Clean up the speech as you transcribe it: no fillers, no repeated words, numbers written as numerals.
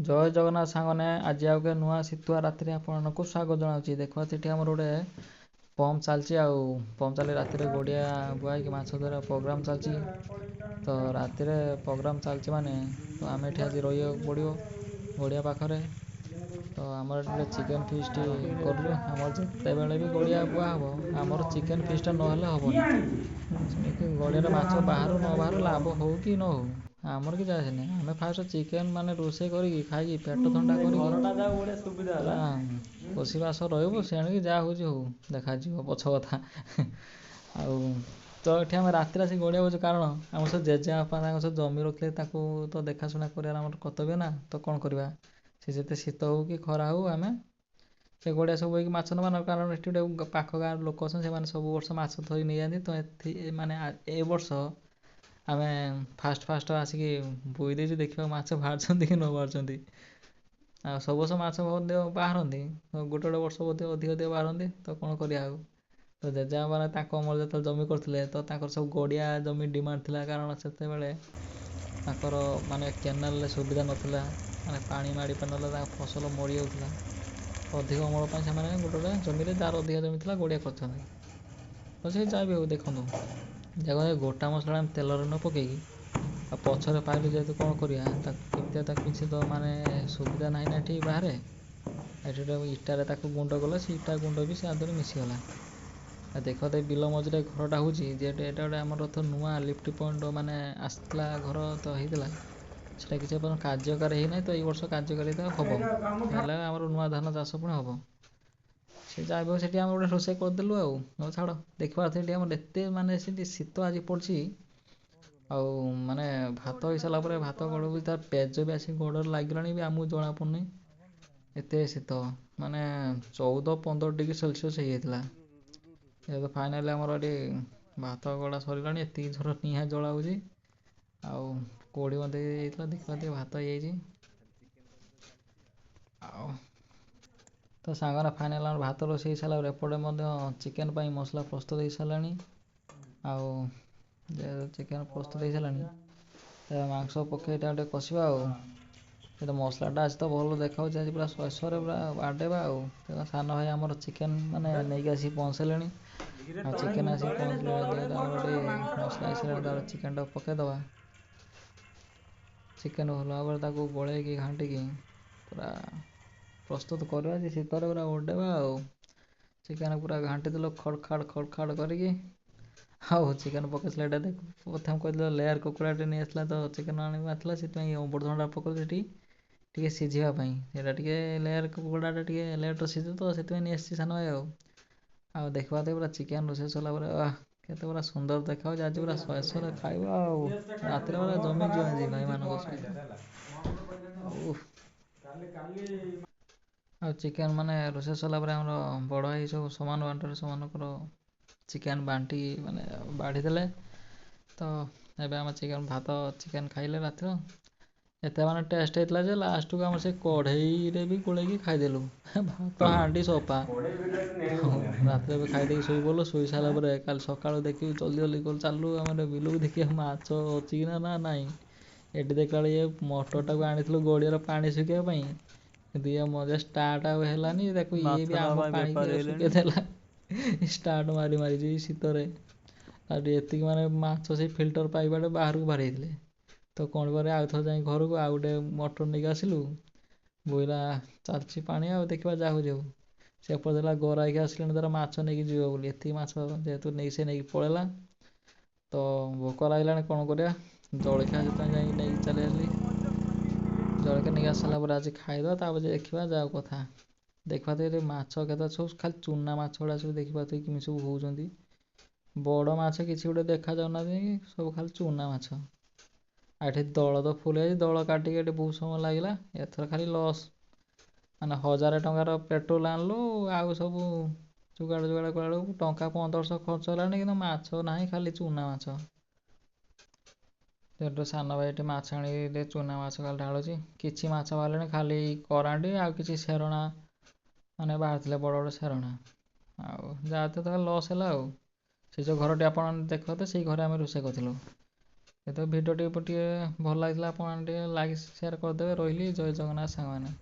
ଜୟ ଜଗନ୍ନାଥ ସାଙ୍ଗମାନେ, ଆଜି ଆଉ ଏକ ନୂଆ ଶୀତୁଆ ରାତିରେ ଆପଣମାନଙ୍କୁ ସ୍ୱାଗତ ଜଣାଉଛି। ଦେଖ, ସେଠି ଆମର ଗୋଟେ ପମ୍ପ ଚାଲିଛି, ଆଉ ପମ୍ପ ଚାଲି ରାତିରେ ଗଡ଼ିଆ ବୁହାଇକି ମାଛ ଧରିବା ପ୍ରୋଗ୍ରାମ୍ ଚାଲିଛି। ତ ରାତିରେ ପ୍ରୋଗ୍ରାମ୍ ଚାଲିଛି ମାନେ ତ ଆମେ ଏଠି ଆଜି ରହିବାକୁ ପଡ଼ିବ ଗଡ଼ିଆ ପାଖରେ। ତ ଆମର ଏଠି ଗୋଟେ ଚିକେନ୍ ଫିଷ୍ଟ କରିଲୁ। ଆମର ଯେତେବେଳେ ବି ଗଡ଼ିଆ ବୁହା ହେବ, ଆମର ଚିକେନ୍ ଫିଷ୍ଟଟା ନହେଲେ ହେବନି। ସେମିତି ଗଡ଼ିଆରେ ମାଛ ବାହାରୁ ନ ବାହାରୁ, ଲାଭ ହଉ କି ନ ହଉ, ଆମର କିଛି ଆସେ ନାହିଁ। ଆମେ ଫାଷ୍ଟ ଚିକେନ୍ ମାନେ ରୋଷେଇ କରିକି ଖାଇକି ପେଟ ଥଣ୍ଡା କରିକି ବସିବାସ ରହିବୁ। ସେଣିକି ଯାହା ହେଉଛି ହଉ, ଦେଖାଯିବ ପଛ କଥା। ଆଉ ତ ଏଠି ଆମେ ରାତିରେ ଆସି ଗଡ଼ିଆ ବୁହାଉଛୁ, କାରଣ ଆମ ସେ ଜେଜେବାପା ତାଙ୍କ ସବୁ ଜମି ରଖିଲେ, ତାକୁ ତ ଦେଖାଶୁଣା କରିବାର ଆମର କର୍ତ୍ତବ୍ୟ ନା। ତ କ'ଣ କରିବା, ସେ ଯେତେ ଶୀତ ହଉ କି ଖରା ହଉ, ଆମେ ସେ ଗଡ଼ିଆ ସବୁ ବୋହିକି ମାଛ ନେବା ନା। କାରଣ ଏଠି ଗୋଟେ ପାଖ ଗାଁର ଲୋକ ଅଛନ୍ତି, ସେମାନେ ସବୁ ବର୍ଷ ମାଛ ଧରି ନେଇଯାଆନ୍ତି। ତ ଏଥି ମାନେ ଏ ବର୍ଷ ଆମେ ଫାଷ୍ଟ ଫାଷ୍ଟ ଆସିକି ବୋହି ଦେଇଛୁ, ଦେଖିବା ମାଛ ବାହାରୁଛନ୍ତି କି ନ ବାହାରୁଛନ୍ତି। ଆଉ ସବୁ ବର୍ଷ ମାଛ ମଧ୍ୟ ବାହାରନ୍ତି, ଗୋଟେ ଗୋଟେ ବର୍ଷ ମଧ୍ୟ ଅଧିକ ଅଧିକ ବାହାରନ୍ତି। ତ କ'ଣ କରିବା ଆଉ। ତ ଜେଜେବାପା ତାଙ୍କ ଅମଳ ଯେତେବେଳେ ଜମି କରୁଥିଲେ, ତ ତାଙ୍କର ସବୁ ଗଡ଼ିଆ ଜମି ଡିମାଣ୍ଡ ଥିଲା, କାରଣ ସେତେବେଳେ ତାଙ୍କର ମାନେ କେନାଲରେ ସୁବିଧା ନଥିଲା, ମାନେ ପାଣି ମାଡ଼ି ପାରୁନଥିଲା, ତାଙ୍କ ଫସଲ ମରିଯାଉଥିଲା। ଅଧିକ ଅମଳ ପାଇଁ ସେମାନେ ଗୋଟେ ଗୋଟେ ଜମିରେ, ଯାହାର ଅଧିକା ଜମି ଥିଲା, ଗଡ଼ିଆ କରିଛନ୍ତି। ତ ସେ ଯାହା ବି ହଉ, ଦେଖନ୍ତୁ ଦେଖ, ଗୋଟା ମସଲା ଆମେ ତେଲରେ ନ ପକେଇକି ଆଉ ପଛରେ ପାଇଲୁ ଯେହେତୁ, କ'ଣ କରିବା ତାକୁ କେମିତି, ତାକୁ କିଛି ତ ମାନେ ସୁବିଧା ନାହିଁ ନା ଏଠି ବାହାରେ। ଏଠି ଗୋଟେ ଇଟାରେ ତାକୁ ଗୁଣ୍ଡ କଲେ, ସେ ଇଟା ଗୁଣ୍ଡ ବି ସେ ଆଦେହରେ ମିଶିଗଲା। ଆଉ ଦେଖ ତ, ବିଲ ମଝିରେ ଘରଟା ହେଉଛି ଯେ ଏଇଟା ଗୋଟେ ଆମର ତ ନୂଆ ଲିଫ୍ଟ ପଏଣ୍ଟ ମାନେ ଆସିଥିଲା, ଘର ତ ହେଇଥିଲା, ସେଟା କିଛି ଏପର୍ଯ୍ୟନ୍ତ କାର୍ଯ୍ୟକାରୀ ହେଇନାହିଁ। ତ ଏଇ ବର୍ଷ କାର୍ଯ୍ୟକାରିତା ହେବ, ହେଲେ ଆମର ନୂଆ ଧାନ ଚାଷ ପୁଣି ହେବ। ସେ ଯାହା ବି ହଉ, ସେଠି ଆମେ ଗୋଟେ ରୋଷେଇ କରିଦେଲୁ। ଆଉ ହଉ ଛାଡ଼, ଦେଖିବା ସେଠି ଆମର ଏତେ ମାନେ ସେଠି ଶୀତ ଆଜି ପଡ଼ିଛି। ଆଉ ମାନେ ଭାତ ହେଇସାରିଲା ପରେ ଭାତ ଗୋଡ଼କୁ ତାର ପେଜ ବି ଆସିକି ଗୋଡ଼ରେ ଲାଗିଲାଣି ବି ଆମକୁ ଜଣାପଡ଼ୁନି, ଏତେ ଶୀତ। ମାନେ 14-15 ଡିଗ୍ରୀ ସେଲସିୟସ୍ ହେଇଯାଇଥିଲା। ଏବେ ଫାଇନାଲି ଆମର ଏଠି ଭାତ ଗଳା ସରିଲାଣି, ଏତିକି ଥର ନିଆଁ ଜଳା ହେଉଛି ଆଉ କୋଡ଼ି ମଧ୍ୟ ହେଇଯାଇଥିଲା। ଦେଖିବା ଟିକେ, ଭାତ ହେଇଯାଇଛି। ଆଉ ତ ସାଙ୍ଗମାନେ, ଫାଇନାଲ୍ ଆମର ଭାତ ରୋଷେଇ ହେଇସାରିଲା ପରେ ଏପଟେ ମଧ୍ୟ ଚିକେନ୍ ପାଇଁ ମସଲା ପ୍ରସ୍ତୁତ ହେଇସାରିଲାଣି। ଆଉ ଯେହେତୁ ଚିକେନ୍ ପ୍ରସ୍ତୁତ ହେଇସାରିଲାଣି, ମାଂସ ପକେଇ ଏଇଟା ଟିକେ କଷିବା। ଆଉ ଏ ମସଲାଟା ଆଜି ତ ଭଲ ଦେଖାଯାଉଛି, ଆଜି ପୁରା ଶେଷରେ ପୁରା ବାଡ଼େଇବା। ଆଉ ସାନ ଭାଇ ଆମର ଚିକେନ୍ ମାନେ ନେଇକି ଆସିକି ପହଞ୍ଚିଲେଣି। ଆଉ ଚିକେନ୍ ଆସିକି ପହଞ୍ଚିଲେ, ଯେହେତୁ ଆମର ଏଠି ମସଲା ହେଇସାରିଲାଣି, ତାପରେ ଚିକେନ୍ଟା ପକେଇଦେବା। ଚିକେନ୍ ଭଲ ଭାବରେ ତାକୁ ଗୋଳେଇକି ଘାଣ୍ଟିକି ପୁରା ପ୍ରସ୍ତୁତ କରିବା ଯେ ଶୀତରେ ପୁରା ଉଡ଼େଇବା। ଆଉ ଚିକେନ୍ ପୁରା ଘାଣ୍ଟି ଦେଲୁ ଖଡ଼ ଖାଡ଼ ଖଡ଼ ଖାଡ଼ କରିକି। ଆଉ ଚିକେନ୍ ପକେଇଥିଲା, ଏଇଟା ଦେଖ, ପ୍ରଥମେ କହିଥିଲା ଲେୟାର୍ କୁକୁଡ଼ାଟେ ନେଇ ଆସିଥିଲା, ତ ଚିକେନ୍ ଆଣିକି ଆସିଥିଲା, ସେଥିପାଇଁ ଅମୃତଭଣ୍ଡା ପକେଇଲୁ ସେଠି ଟିକେ ସିଝିବା ପାଇଁ। ସେଇଟା ଟିକେ ଲେୟାର୍ କୁକୁଡ଼ାଟା ଟିକେ ଲେଟ୍ରେ ସିଝେ, ତ ସେଥିପାଇଁ ନେଇ ଆସିଛି ସାନ ଭାଇ। ଆଉ ଦେଖିବା ତ, ପୁରା ଚିକେନ୍ ରୋଷେଇ ସରିଲା ପରେ କେତେ ପୁରା ସୁନ୍ଦର ଦେଖାଯାଉଛି। ଆଜି ପୁରା ଶେଷରେ ଖାଇବା ଆଉ ରାତିରେ ପୁରା ଜମିଯିବ ଆଜି ଭାଇମାନଙ୍କ ସହିତ। ଆଉ ଚିକେନ୍ ମାନେ ରୋଷେଇ ସରିଲା ପରେ ଆମର ବଡ଼ ଭାଇ ସବୁ ସମାନ ବାଣ୍ଟରେ ସେମାନଙ୍କର ଚିକେନ୍ ବାଣ୍ଟିକି ମାନେ ବାଢ଼ିଦେଲେ। ତ ଏବେ ଆମେ ଚିକେନ୍ ଭାତ ଚିକେନ୍ ଖାଇଲେ ରାତିର, ଏତେ ମାନେ ଟେଷ୍ଟ ହେଇଥିଲା ଯେ ଲାଷ୍ଟକୁ ଆମେ ସେ କଢ଼େଇରେ ବି ଗୋଳେଇକି ଖାଇଦେଲୁ, ଭାତ ହାଣ୍ଡି ସଫା। ରାତିରେ ବି ଖାଇଦେଇକି ଶୋଇପଡ଼ିଲୁ। ଶୋଇ ସାରିଲା ପରେ କାଲି ସକାଳୁ ଦେଖିବୁ, ଜଲ୍ଦି ଜଲ୍ଦି କରି ଚାଲିଲୁ ଆମେ ବିଲକୁ, ଦେଖିବା ମାଛ ଅଛି କି ନା ନାହିଁ। ଏଠି ଦେଖିଲା ବେଳେ ଇଏ ମଟରଟାକୁ ଆଣିଥିଲୁ ଗଡ଼ିଆର ପାଣି ଶୁଖିବା ପାଇଁ, କିନ୍ତୁ ଇଏ ମଜା ଷ୍ଟାର୍ଟ ଆଉ ହେଲାନି। ତାକୁ ଇଏ ବି ଆମ ପାଣି ଶୁଖେଇ ଦେଲା ଷ୍ଟାର୍ଟ ମାରି ମାରି ଶୀତରେ। ଆଉ ଏତିକି ମାନେ ମାଛ ସେଇ ଫିଲ୍ଟର ପାଇପ୍ ବାଟେ ବାହାରକୁ ବାହାରି ଯାଇଥିଲେ। ତ କ'ଣ କରିବା, ଆଉ ଥରେ ଯାଇ ଘରକୁ ଆଉ ଗୋଟେ ମଟର ନେଇକି ଆସିଲୁ, ବୋଇଲା ଚାଲିଛି ପାଣି। ଆଉ ଦେଖିବା ଯାହା ହେଉଛି। ଆଉ ସେ ଏପଟେ ଗରାଇକି ଆସିଲାଣି ତାର ମାଛ ନେଇକି ଯିବ ବୋଲି। ଏତିକି ମାଛ ଯେହେତୁ ନେଇ ସେ ନେଇକି ପଳେଇଲା। ତ ଭୋକ ଲାଗିଲାଣି, କ'ଣ କରିବା, ଜଳଖିଆ ସେଥିପାଇଁ ଯାଇକି ନେଇକି ଚାଲି ଆସିଲି। ଜଳଖିଆ ନେଇକି ଆସିଲା ପରେ ଆଜି ଖାଇଦେବା, ତାପରେ ଦେଖିବା ଯାହା କଥା। ଦେଖିବା ତ, ଏଠି ମାଛ କେତେ ସବୁ ଖାଲି ଚୁନା ମାଛ ଗୁଡ଼ା ସବୁ ଦେଖିପାରୁଥିବେ କେମିତି ସବୁ ହେଉଛନ୍ତି। ବଡ଼ ମାଛ କିଛି ଗୋଟେ ଦେଖାଯାଉନାହାନ୍ତି, ସବୁ ଖାଲି ଚୁନା ମାଛ। ଆଉ ଏଠି ଦଳ ତ ଫୁଲ ହେଇଛି, ଦଳ କାଟିକି ଏଠି ବହୁତ ସମୟ ଲାଗିଲା। ଏଥର ଖାଲି ଲସ୍, ମାନେ 1000 ଟଙ୍କାର ପେଟ୍ରୋଲ ଆଣିଲୁ, ଆଉ ସବୁ ଯୋଗାଡ଼ ଯୋଗାଡ଼ କଲା ବେଳକୁ ଟଙ୍କା 1500 ଖର୍ଚ୍ଚ ହେଲାଣି, କିନ୍ତୁ ମାଛ ନାହିଁ, ଖାଲି ଚୁନା ମାଛ। ସେଠୁ ସାନ ଭାଇ ଏଠି ମାଛ ଆଣିକି ଚୁନା ମାଛ ଖାଲି ଢାଳୁଛି। କିଛି ମାଛ ବାହାରିଲାଣି, ଖାଲି କରାଣ୍ଡି ଆଉ କିଛି ଶେରଣା ମାନେ ବାହାରିଥିଲେ, ବଡ଼ ବଡ଼ ଶେରଣା। ଆଉ ଯାହା ତ ଲସ୍ ହେଲା। ଆଉ ସେ ଯେଉଁ ଘରଟି ଆପଣ ଦେଖୁଥିବେ, ସେଇ ଘରେ ଆମେ ରୋଷେଇ କରିଥିଲୁ। ତ ଭିଡ଼ିଓଟି ଟିକେ ଭଲ ଲାଗିଥିଲା, ଆପଣ ଟିକେ ଲାଇକ୍ ସେୟାର କରିଦେବେ। ରହିଲି, ଜୟ ଜଗନ୍ନାଥ ସାଙ୍ଗମାନେ।